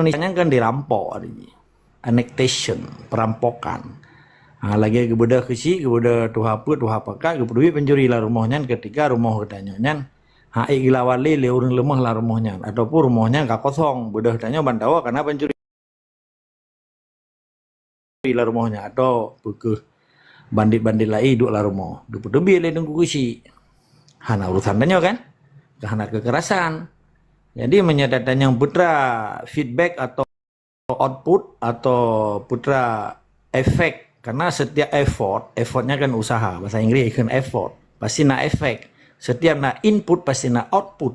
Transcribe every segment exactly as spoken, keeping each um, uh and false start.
Indonesia nyan kan dirampok hari ini. Annexation, perampokan. Ha, lagèe geubeudôh keuchik, geubeudôh tuha peuet, tuha pakat, geupeuduek pencuri lam rumoh nyan ketika rumoh geutanyoe nyan hana geulawan lé lé ureueng leumah lam rumoh nyan, ataupun rumoh nyan ka kosong, beudôh tanyoe ban tawa kana pencuri lam rumoh nyan, atau peu keuh bandit-bandit laén duek lam rumoh. Geupeuteubiet lé Teungku Keuchik. Hana urusan tanyoe kan? Ka hana kekerasan. Jadi, meunyoe tanyoe peue teuma feedback atau output atau peue teuma efek, karena setiap effort, effort nyan kan usaha, bahasa Inggris kan effort, pasti na efek. Setiap na input, pasti na output.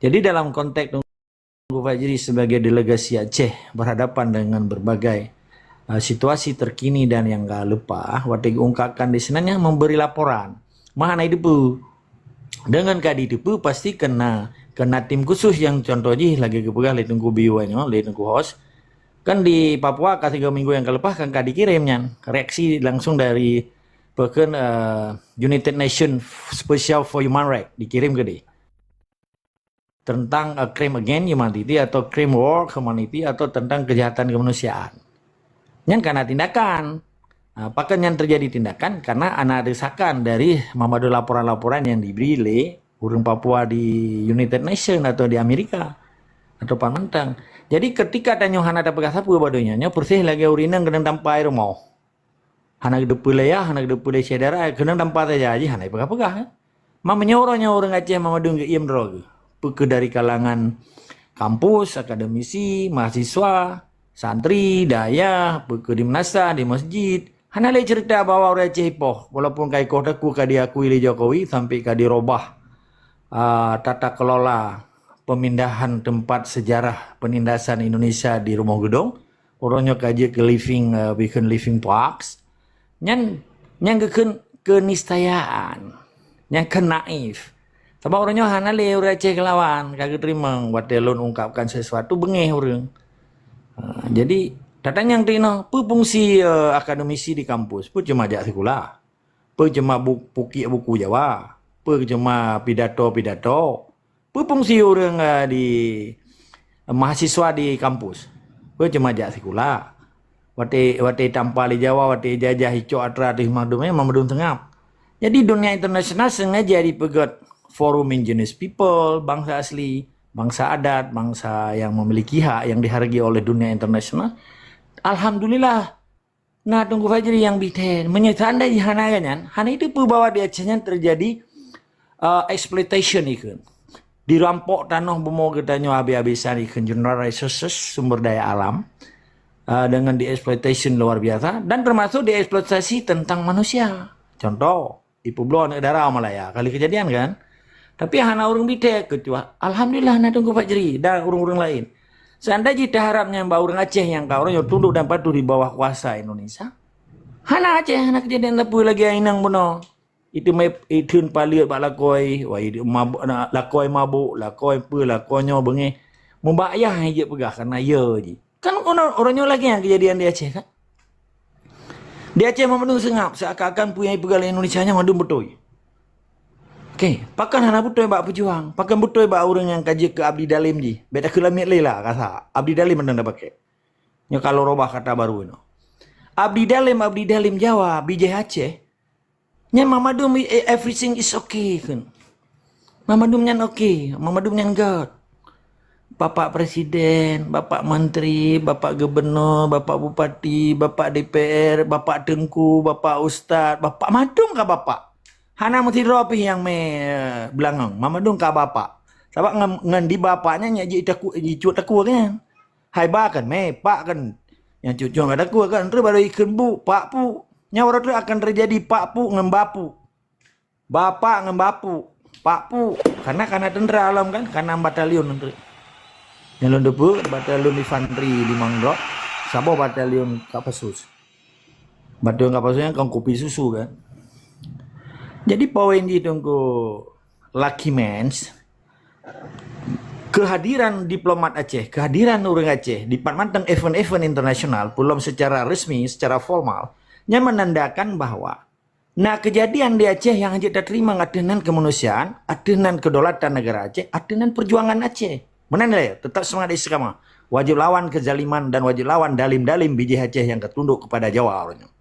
Jadi, dalam konteks Teungku Fajri sebagai delegasi Aceh berhadapan dengan berbagai, uh, situasi terkini dan yang ka leupah, watèe geuungkapkan di sinan nyan memberi laporan. Meuhana jiteupeue. Deungon ka jiteupeue, pasti keu na, keu na tim khusus nyang contoh jih lagèe geupeugah lé Teungku Biwa nyoe, lé Teungku Host. Kan di Papua ka tiga minggu nyang ka leupah kan ka dikirém nyan. Reaksi langsung dari, peue kheun, eh, United Nations Special for Human Rights dikirém keudéh. Tentang, eh, crime against humanity atau crime war humanity atau tentang kejahatan kemanusiaan. Nyan ka na tindakan. Ah, pakon nyan terjadi tindakan? Karena na desakan dari meumadu laporan-laporan nyang dibri lé ureueng Papua di United Nations atau di Amerika atau pat mantong. Jadi, ketika tanyoe hana tapeugah sapeue bak donya nyoe, persis lagèe ureueng inong keunong tampa i rumoh. Hana geuteupeue lé yah, hana geuteupeue lé syedara, keunong tampa saja jih hana jipeugah-peugah, kan? Ma meunyoe uroe nyoe ureueng Aceh mandum geuiem droe geuh, peu keuh dari kalangan kampus, akademisi, mahasiswa, santri, dayah, peu keuh di meunasah, di masjid, hana lé ceurita bahwa ureueng Aceh ipoh, walaupun ka ikoh takue ka diakui lé Jokowi sampai ka dirobah, ah, tata kelola pemindahan tempat sejarah penindasan Indonesia di Rumoh Geudong. Uroe nyoe ka jeuet keu living, eh, bikheun living parks. Nyan, nyan geukheun keunistayaan. Nyan kheun naif. Sabab uroe nyoe hana lé ureueng Aceh geulawan, ka geuteurimong watèe lôn ungkapkan sesuatu beungéh ureueng. Ha, jadi, tatanyong teuh inoe, peue fungsi, eh, akademisi di kampus? Peue cuma jak sikula? Peue cuma bu-, pukiek buku Jawa? Peue cuma pidato-pidato? Peue fungsi ureueng, eh, di, mahasiswa di kampus? Peue cuma jak sikula? Watèe, watèe tampa lé Jawa, watèe jajah icok atra ateueh mandum, eh, mandum seungab. Jadi, dunia internasional sengaja dipeugöt forum indigenous people, bangsa asli, bangsa adat, bangsa yang memiliki hak yang dihargai oleh dunia internasional. Alhamdulillah, na Teungku Fajri nyang bri thèe. Meunyoe seandai jih hana nyan, hana jiteupeue bahwa di Aceh nyan terjadi, uh, exploitation ikheun. Dirampok tanoh bumoe geutanyoe habéh-habésan ikheun, general resources, sumber daya alam, uh, dengan dieksploitasi luar biasa dan termasuk dieksploitasi tentang manusia. Contoh, ipeubloe aneuk dara Malaya, kali kejadian kan. Tapi hana ureueng bri thèe keucuali, alhamdulillah, na Teungku Fajri dan ureueng-ureueng laén. Seandai jih taharap nyan bak ureueng Aceh nyang ka uroe nyoe tunduk dan patuh di bawah kuasa Indonesia, hana Aceh, hana kejadian sapeue lagèe inong bunoe. Itu mai itheun paleuet bak lakoe, wah, itu mabuk, na, lakoe mabuk, lakoe peue, lakoe nyoe beungéh. Mubak yah nyang jeuet peugah karena ya jih. Kan uroe, uroe nyoe lagèe nyan kejadian di Aceh, kan? Di Aceh mandum seungab, seakan-akan peue nyang jipeugah lé Indonesia nyan mandum beutôi. Oke, pakon hana beutôi bak peujuang? Pakon beutôi bak ureueng nyang ka jeuet keu abdi dalem jih? Bèk takheun lamiet lé lah, kasa. Abdi dalem mantong tapaké. Nyoe ka lôn robah kata baru nyoe. Abdi dalem, abdi dalem Jawa, bijèh Aceh. Nyan mandum, eh, everything is okay, kan? Mandum nyan oke, mandum nyan göt. Bapak Presiden, Bapak Menteri, Bapak Gubernur, Bapak Bupati, Bapak D P R, Bapak Teungku, Bapak Ustaz, Bapak mandum ka Bapak. Hana meusidroe pih nyang mé, eh, beulangong, mandum ka Bapak. Sabab ngon, ngon di Bapak nyan, nyan jitakue, jicut takue kan. Hai ba kan mé, Pak kan. Nyang cut-cut ka takue kan, terus baru ikheun Bu, Pak Pu. Nyan baru tu akan terjadi Pak Pu ngon Bapu. Bapak ngon Bapu, Pak Pu, karena, karena tentera lom kan, karena batalion tentera. Nyang lôn teupeue, batalion infanteri limong droe, saboh batalion Kopassus. Batalion Kopassus nyan kan kopi susu kan. Jadi poin jih Teungku Lucky Mans, kehadiran diplomat Aceh, kehadiran ureueng Aceh di pat mantong event-event internasional, peulom secara resmi, secara formal, nyan menandakan bahwa na kejadian di Aceh nyang hanjeuet tateurimong ateueh nan kemanusiaan, ateueh nan kedaulatan negara Aceh, ateueh nan perjuangan Aceh. Meunan lé, tetap semangat istiqamah. Wajéb lawan keuzaliman dan wajéb lawan dalim-dalim bijéh Aceh nyang ka tundok keupada Jawa uroe nyoe.